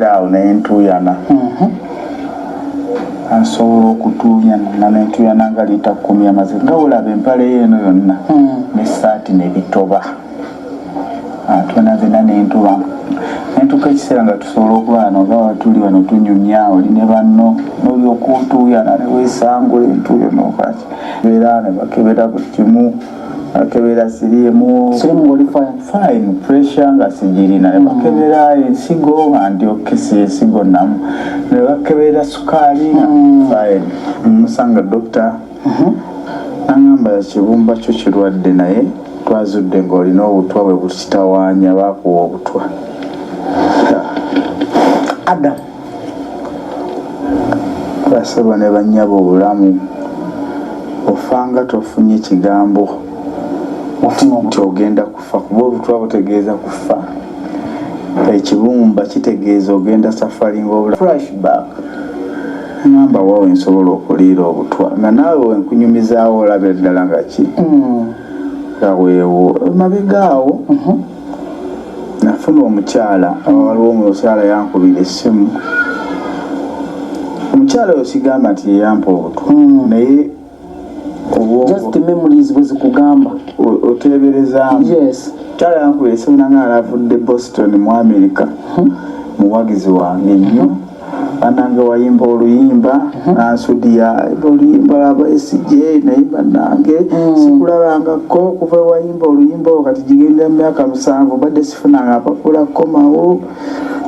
Mbeera awo naye ntuuyana. Nsobola okutuuyana nentuuyana nga liita 10 amazzi, nga olaba empale ye eno yonna n'essaati nebitoba. Twena zena nentuba nentuuka ekiseera nga tusobola okuba wano nga watuli wano tunyumya, oli ne banno nolyoka otuuyana neweesangula entuuyo nokolaki. Beera ne bakebera buli kimu, bakebera siriimu. Siriimu ng'oli fine? Fine, pressure nga sigirina. Ne bakebera ensigo nga ndi okay, si ensigo namu. Ne bakebera sukaali nga fine. Musanga doctor nangamba, "Kibumba kyo kirwadde, naye twazudde ng'olina obutwa bwe bukitawaanya, baakuwa obutwa." Adam. Basebo ne bannyabo, obulamu ofanga tofunye kigambo nti ogenda kufa, kuba obutwa butegeeza kufa, ekibumba kitegeeza ogenda suffering obulamu. Flashback, ngamba waawe nsobola okuliira obutwa nga naawe wenkunyumizaawo, olaba eddala nga ki nga weewo mabega awo nafuna omukyala. Waliwo omukyala yankubira essimu. Omukyala oyo sigamba nti yeyampa obutwa, naye obwongo Just memories bwe zikugamba. Oteeberezaamu. Mukyala yankubira essimu nanga alavudde Boston mu America, muwagizi wange nnyo. "Banange, wayimba oluyimba nansudiya oluyimba laba SJ, naye bannange sikulabangako okuva wayimba oluyimba olwo. Kati gigenda mu myaka 7 mbadde sifunanga mpapula kukomawo,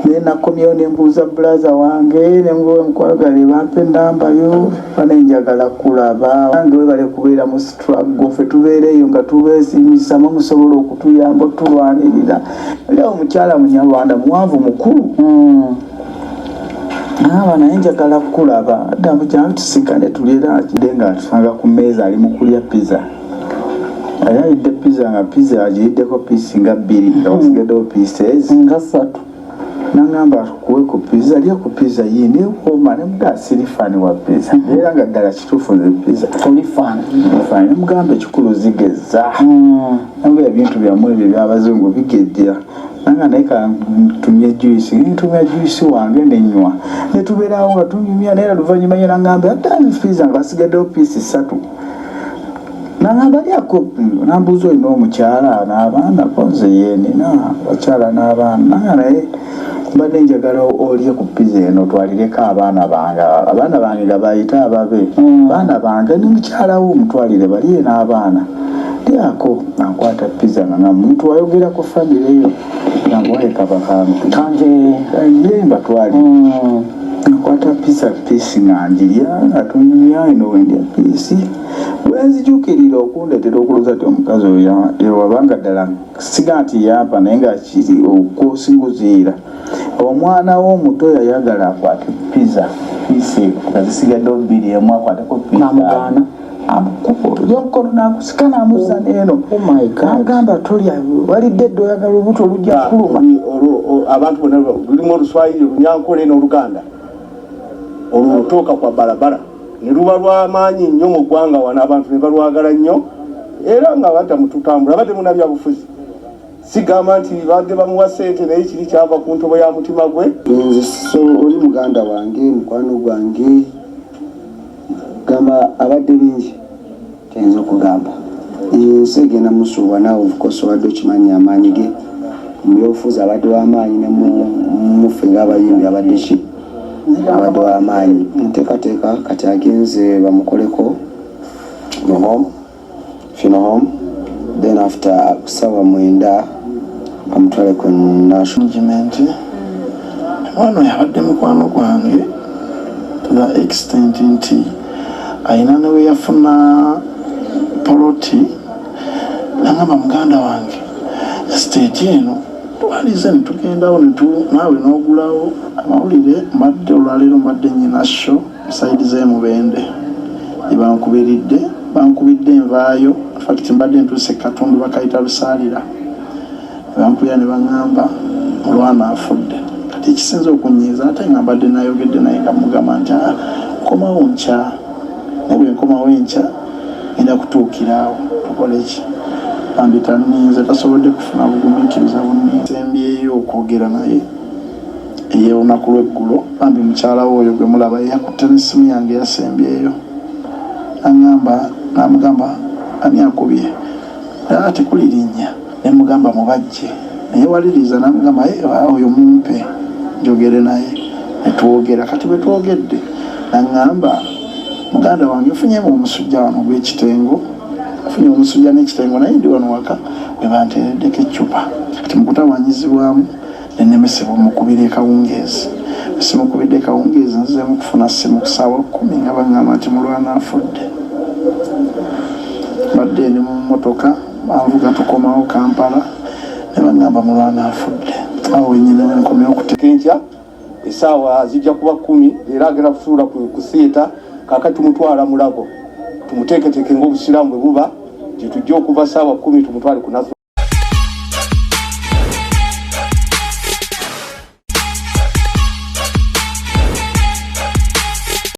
naye nakomyewo nembuuza brother wange nemkwagale bampa enamba yo. Bane njagala kulaba nange, webale kubeera mu struggle. Ffe tubeera eyo nga tubeesiimisamu, musobola okutuyamba otulwanirira." Oli awo omukyala Munyarwanda, muwanvu, mukulu. Aba, "Naye njagala kukulaba ddamu, jangu tusinkane tulyera." Kidde nga atusanga ku mmeeza ali mu kulya pizza. Ali alidde pizza, nga pizza agiriddeko piece nga bbiri, nga wasigaddewo pieces nga ssatu. Nangamba, "Kuwe ku pizza, lya ku pizza yini ewooma." Nemugaa, "Siri fan wa pizza." Era nga ddala kituufu, nze pizza Toli fan. Fan. Nemugamba, "Ekikulu zigeza." Namba, "Ebintu byammwe ebyo ebyabazungu bigejja." Nanga, "Naye kantumye juice." Ntumya juice wange nenywa, netubeerawo nga tunyumya. Naye luvannyuma nyo nangamba ate pizza nga basigaddewo piece ssatu. Nangamba, "Lyako." Nambuuza, "Olina omukyala n'abaana?" Ko nze, "Yenina abakyala n'abaana." Nanga, "Naye mbadde njagala olye ku pizza eno, otwalireko abaana bange." Abaana bange nga bayite ababe, "Baana bange ne mukyala wo, omutwalire balye n'abaana, lyako." Ankwata pizza nga muntu ayogera ku famire eyo nga muwaye kabakantu. Kanje. Ye mbatwalire. Nkwata pizza piece nga njirya nga tunyumya. Eno wendya piece wenzijukirira okundeetera okulowooza nti omukazi oyo wabanga ddala siga nti yampa, naye nga kiri okusinguziira omwana we omuto yayagala akwate pizza piece nga zisigaddewo bbiri, emu akwateko pizza. N'amugaana. Amukuba omukono nakusika namuzza neeno. Oh my God. Nagamba, "Tolya, walidde edda, oyagala olubuto olujja kuluma." Abantu bonna lulimu Oluswayiri, Olunyankole n'Oluganda. Olwo lutuuka kwa barabara ne luba lw'amaanyi nnyo mu ggwanga wano, abantu ne balwagala nnyo. Era nga badda mututambula badde munabyabufuzi, sigamba nti badde bamuwa ssente, naye kiri kyava ku ntobo ya mutima gwe. Nze so oli muganda wange, mukwano gwange, gamba abadde bingi tayinza okugamba. Ensi egenda musuubwa. Naawe of course obadde okimanyi amaanyi ge mu byobufuzi, abadde w'amaanyi ne muffe ng'abayimbi, abadde ki, abadde w'amaanyi. Nteekateeka kati agenze bamukoleko mu home, funeral home, then after sawa 9 bamutwale ku national Management omwana oyo abadde mukwano gwange to the extent nti ayina ne we yafuna poloti nangamba, "Muganda wange, estate eno twalize netugendawo naawe n'ogulawo." Amawulire mbadde olwaleero mbadde nyina show side z'emubende gyebankubiridde, bankubidde envaayo. Infact mbadde ntuuse katundu bakayita Busaalira, bankubira ne baŋŋamba olwana afudde. Kati ekisinza okunyiiza, ate nga mbadde nayogedde naye nga mugamba nti, "Ah, nkomawo nkya, naye bwe nkomawo enkya ngenda kutuukiraawo tukole ki?" Bambi taninze, tasobodde kufuna bugumiikiriza bunni sembyeyo okwogera naye. Ey'olunaku lw'eggulo, bambi mukyala we oyo gwe mulaba yeyakutte n'essimu yange yasembyeyo, naŋŋamba, namugamba, "Ani akubye?" Aa, tekuli linnya. Ne mugamba, "Mubajje." Naye waliriza namugamba, "Oyo mumpe njogere naye." Netwogera. Kati bwe twogedde, naŋŋamba, "Muganda wange, nfunyemu omusujja wano gw'ekitengo, nfunye omusujja n'ekitengo, naye ndi wano waka we banteereddeko eccupa." Kati mukutawanyizibwamu nenemesebwa omukubira ekawungeezi. Simukubidde ekawungeezi, nzizeemu kufuna simu ku ssaawa 10 nga baŋŋamba nti Mulwana afudde. Badde ndi mu mmotoka, banvuga tukomawo Kampala, ne baŋŋamba Mulwana afudde. Awo wenyini wenkomye okute. Kenkya essaawa zijja kuba 10, era agenda kusuula ku theatre. Kaakati tumutwala Mulago, tumuteeketeeke ng'obusiraamu bwe buba, gye tujja okuva ssaawa 10, tumutwale ku National.